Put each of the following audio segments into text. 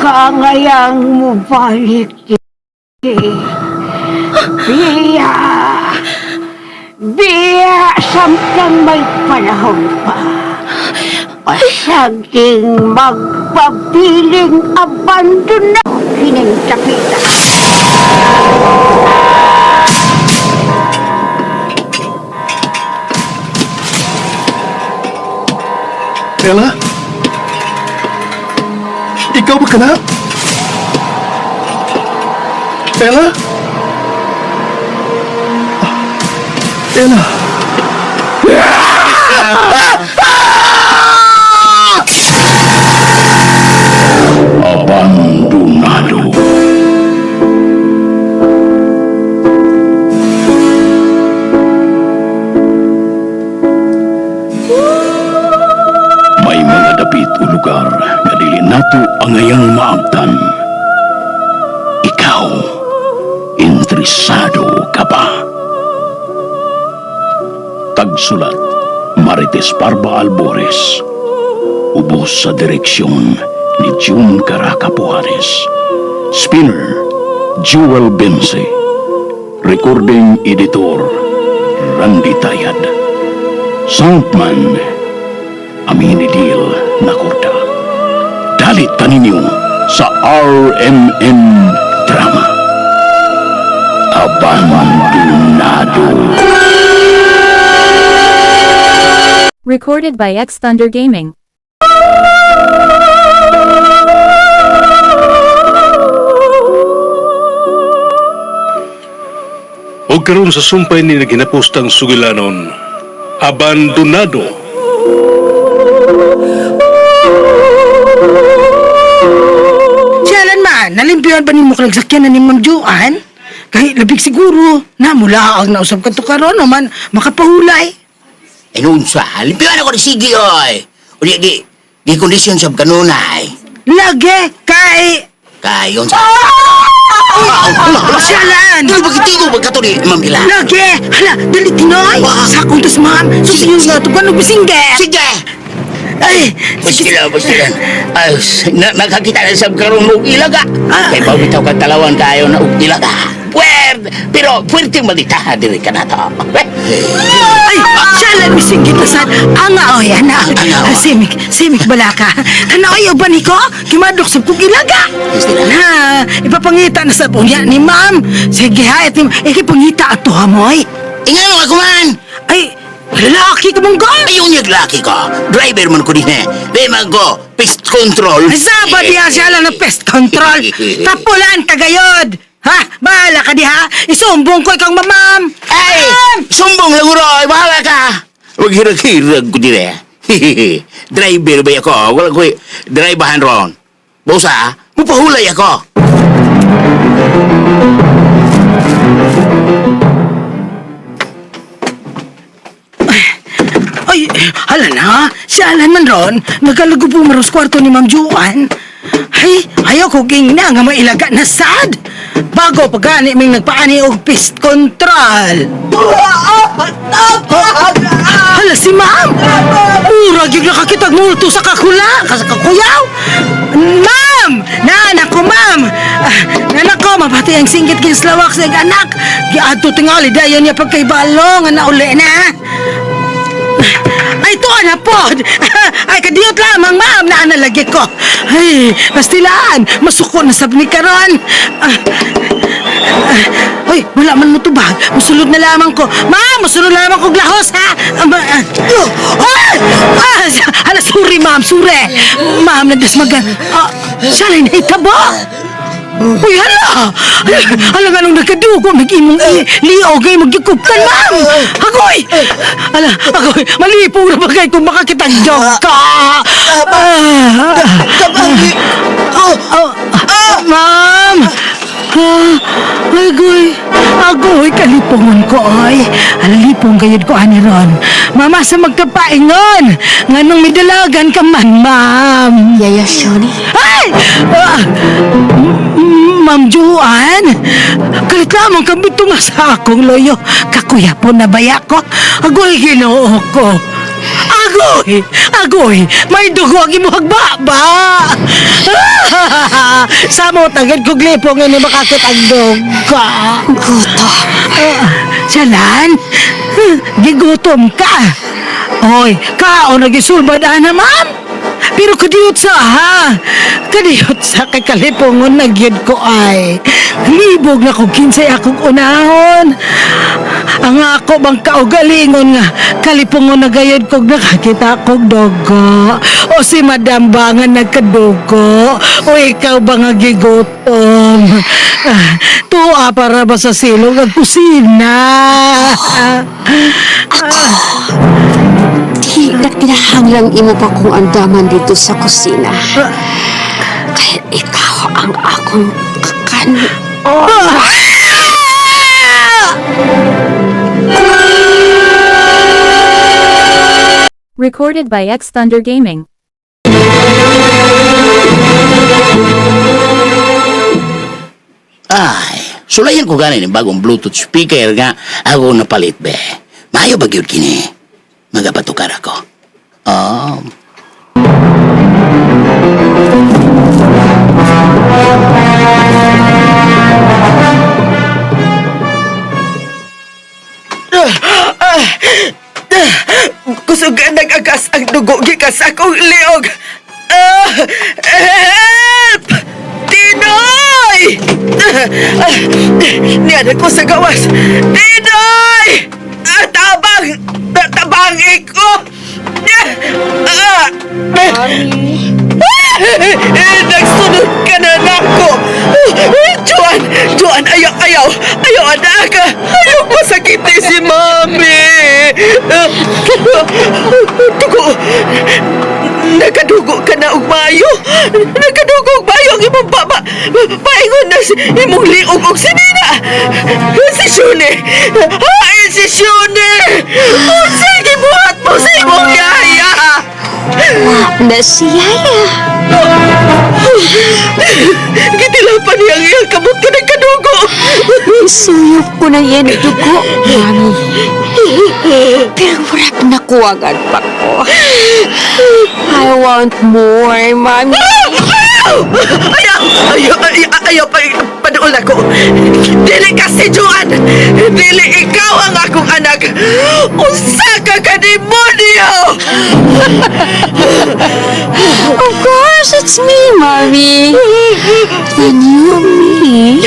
Kaangayang mo balik. Biya! Biya samtang may panahon pa. Pasaging magpabiling abandona kining tapita. Ella? Ikaw ba ka na? Ella? Ella? Abandonado. May mga dapit o lugar nga dili nato angayang maabtan. Ikaw, interesado ka ba? Tagsulat, Marites Parba Albores. Ubos sa direksyon ni June Caraca Pujares. Spinner, Jewel Bense. Recording Editor, Randy Tayad. Soundman, Aminidil Nakorda. Dalit kaninyo sa RMN Drama. Abandonado. Recorded by X Thunder Gaming. O karon sa sumpay ni naghinapostang sugilanon, abandonado. Siyalan man, nalimpihan ba nimo kalag sakyan na ni Ma'am Joanne? Kahit labig siguro, na mula ang nausap ka to karon man makapahulay. Ay noon sa, limpiwan ako ni Sige, oy. Uli, di kondisyon sa kanunay. Lagi kay Kayon sa... Siyalan. Dili ba kitigo ba ni Ma'am Ila? Lagi, hala, dali tinoy. Sakong tas ma'am, susiyon nga to paano bisingge. Sige! Ay, Pastila, pastila. Ay, nakakita na sa karon og ilaga. Ah. Kay bitaw kag talawan kayo na og ilaga. Puwer, pero puwerte malitaha diri ka na to. Ay, siyalan bisingge tasan. Anga oy, ana. Anga, oy. Simik, simik balaka. Kana oy uban ko, kimadok sa kog ilaga. Na, ipapangita na sa punya ni ma'am. Sige ha, itim, ikipangita ato ha moy. Ingano ako man. Ay, lalaki ka mong ka? Ayaw niya laki ko. Driver man ko din eh. Di man ko, pest control. Ay, saba diya siya lang na pest control. Tapulaan ka gayod. Ha? Bahala ka diha. Isumbong ko ikaw, mamam. Ay! Sumbong lang uroy! Bahala ka! Huwag hirag-hirag ko dire. Driver ba ako? Wala ko'y drivehan ron. Bosa, mupahulay ako. Ay, hala na. Si Alan man ron, nagalago po maros kwarto ni Ma'am Joanne. Ay, ayaw ko ging na nga mailaga na sad. Bago pa gani may nagpaani og pest control. Hala si ma'am! Murag yung nakakitag multo sa kakula, sa kakuyaw! Ma'am! Naanak ko, ma'am! Ah, Nanak ko, mapati ang singgit kinslawak sa iyang anak. Giadto tingali, dayon niya pagkaibalong, nga nauli na. Ay, ito na pod! Ay, kadiyot lamang, ma'am, na analagi ko. Ay, pastilaan, masuko na sab ni karon. Ay, wala man mo tubag. Musulod na lamang ko. Ma'am, musulod na lamang ko glahos, ha? Ay! Ah, hala, sorry, ma'am, sorry. Ma'am, nagdasmagan. Ah, siya na hitabo. Uy, hala! Hala nga nung nagkadugo, nag-imong liog ay magyukuptan, ma'am! Agoy! Hala, agoy, malipong na ba kayo kung makakitang joke ka? Ma'am! Agoy, agoy, kalipungon ko, ay. Alalipong gayud ko, ani ron. Mama, sa magkapaingon, nganong midalagan ka man, ma'am. Yaya Shoni. Ay! Ma'am Joanne, kalit lamang kami tunga sa akong loyo. Kakuya po na baya ko. Agoy, ginoo ko. Agoy! Agoy! May dugo ang imuhag baba! Samo tagid kog lipong ini makakit ang dugo. Guto. Salan? Gigutom ka. Oy, kaon nagisulbad ana, ma'am. Pero kadiyot sa ha. Kadiyot sa kay kalipongon na gyud ko ay. Libog na kog kinsay akong unahon. Ang ako bang kaugalingon nga kalipongon na gayud kog nakakita kog dugo. O si Madam ba nga nagkadugo? O ikaw ba nga gigutom? Ah, tuwa para ba sa silong ang kusina? Di na kinahanglang imo pa kong andaman dito sa kusina. Kaya ikaw ang akong kakan. Recorded by X Thunder Gaming. Ay, sulayan ko gani ng bagong Bluetooth speaker nga ako napalit be. Maayo ba gyud kini? Magapatukar ako. Oh. Kusog nag-agas ang dugo gikas akong liog. Ah, help! Tinoy! Ah, niyan ko sa gawas. Tinoy! Ah, tabang! Tabang ko! Ah, ah, nagsunod ka na nako. Juan, Juan, ayaw, ayaw, ayaw, anak. Ayaw masakiti si Mami. Dugo. Nakadugo ka na og maayo. Nakadugo og maayo ang imong baba. Paingon na si imong liog og sinina. Si Shune. Ay, si Shune. Unsay gibuhat mo sa imong yaya? Na si Yaya. Gitilapan niya ang iyang kamot ka nagkadugo. Isuyop ko na yan dugo, Mami. Pero murag nakuwagan pa ko. I want more, Mami. Ayaw! Ayaw! Ayaw! Ayaw! Ayaw! Pa, paduol ako! Dili ka si Juan! Dili ikaw ang akong anak! Unsa ka ka demonyo! Of course, it's me, Mommy. The new me.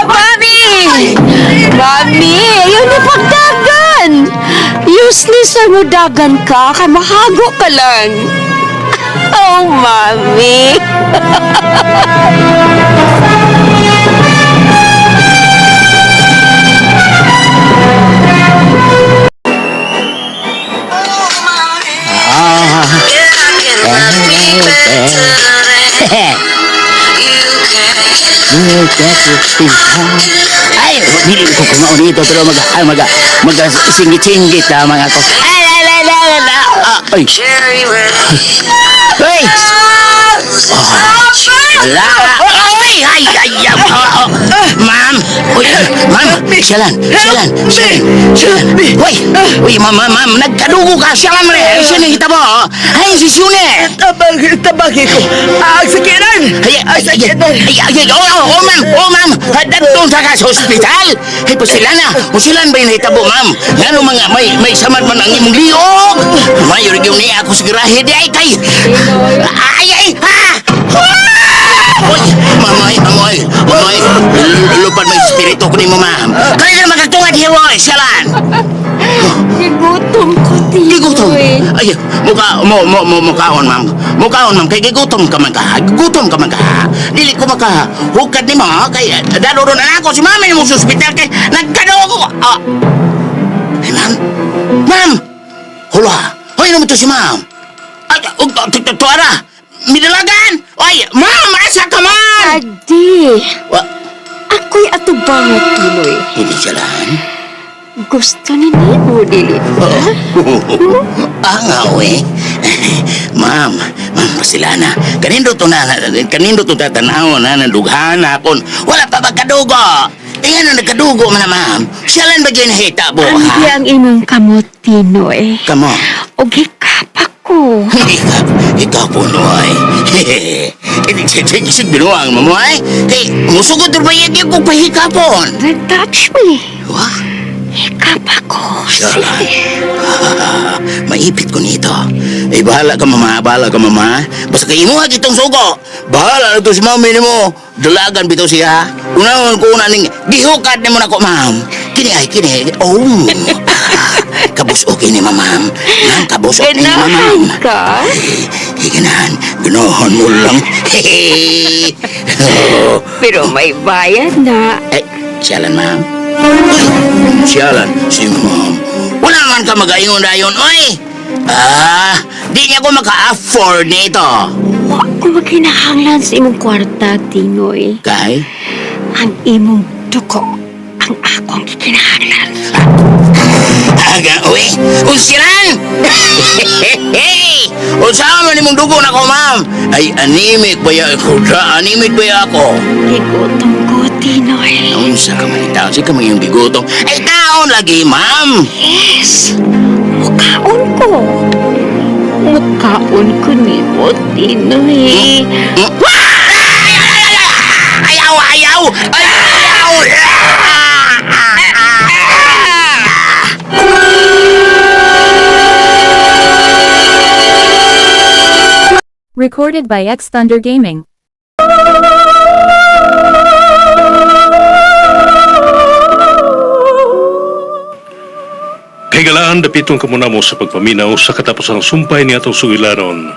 Mommy! Mommy, ayaw na pagdagan! Useless ang mudagan ka, kay mahago ka lang. Oh, Mommy. Ah. Ay, dili ko kumaon dito pero mag ay, mag mag singit-singit lamang ako. Ay, ay, ay, ay, ay, ay, ah, ay. Ay! Wala! Ay, ay, ay, ay, oh, oh. Ma'am! Uy, ma'am! Siyalan! Siyalan! Siyalan! Siyalan! Uy! Uy, ma'am, ma'am, ma'am! Nagkadugo ka! Siyalan, re! Siya nang hitabo! Ay, si Shune! Tabang, tabangin ko! Ang sakinan! Ay, Ang ay, ay, sakinan! ay, ay, oh, oh, oh, ma'am, oh, ma'am, dadtong sa ka sa ospital. Ay, pasilan na, pasilan ba yung hitabo, ma'am? Ngano mga, may samad man ang imong liog. Mayor yung niya ako sa garahe, di ay, kay. Ay, ay, ha! Uy, mamoy, mamoy, mamoy, lupad mo yung espiritu ko ni mo, ma'am. Kaya na magkatungad, hiroy, siyalan. Gigutom ko, Tinoy. Gigutom. Ay, mukha, mo, mo, mo, mukhaon, ma'am. Mukhaon, ma'am. Kay gigutom ka man ka. Gigutom ka man ka. Dili ko maka hukad ni mo, kay dalo ron na ako si mami mo sa ospital kay nagkano ako. Ah. Ay, ma'am. Ma'am. Hula. Hoy, naman to si ma'am. Ay, ug, tuara. Midalagan. Ay, ma'am, asa ka man? Adi, Wa, ako'y atubangot, Tinoy. hindi siya lang. Gusto ni Nemo, dili ba? Angaw eh. Ma'am, ma'am, pasilana. Kanindo to na, kanindo to tatanaw na, nandughan akon. Wala pa magkadugo. Ayan ang nagkadugo man na, ma'am. Siya lang ba dyan hitabo, Ang ha? ang imong kamot, Tinoy. Kamo. Og hikap ako. Ikaw, ikaw po, Noy. Sig binuang mo, ay. Kay, musugod ba yan yung kong pahikapon? Then touch me. Wah, Hikap ako. Siya lang. Sige. Maipit ko nito. Eh, bahala ka, mama. Bahala ka, mama. Basta kay imuha kitong sugo. Bahala na to si mami nimo. Dalagan bitaw siya. Unahon ko una ning gihukad nimo nako, ma'am. Kini ay kini. Oh. Kabusok ini, ma'am. Ma'am, kabusok ini, ma'am. Ganahan ka? Eh, ganahan. Ganahan mo lang. Oh. Pero may bayad na. Eh, siyalan, ma'am. Uy, siyalan, si ma'am. Wala man ka magaingon dayon, oy! Ah, di niya ko maka-afford nito. Wa ko magkinahanglan sa imong kwarta, Tinoy. Kay? Ang imong dugo ang akong gikinahanglan. Aga, uy! Unsilan! Unsa man imong dugo na ko, ma'am? Ay, anemic ba ya ako? Da, anemic ba ya ako? Gigutom ko, Tinoy. Unsa ka man itaon? Sige ka man yung gigutom. Ay, taon lagi, ma'am! Yes! Mukaon ko. Mukaon ko nimo, Tinoy. Ayaw, ayaw! Ayaw! Recorded by X Thunder Gaming. Kay galaan dapitong kamunamo sa pagpaminaw sa katapos ang sumpay ni atong sugilanon.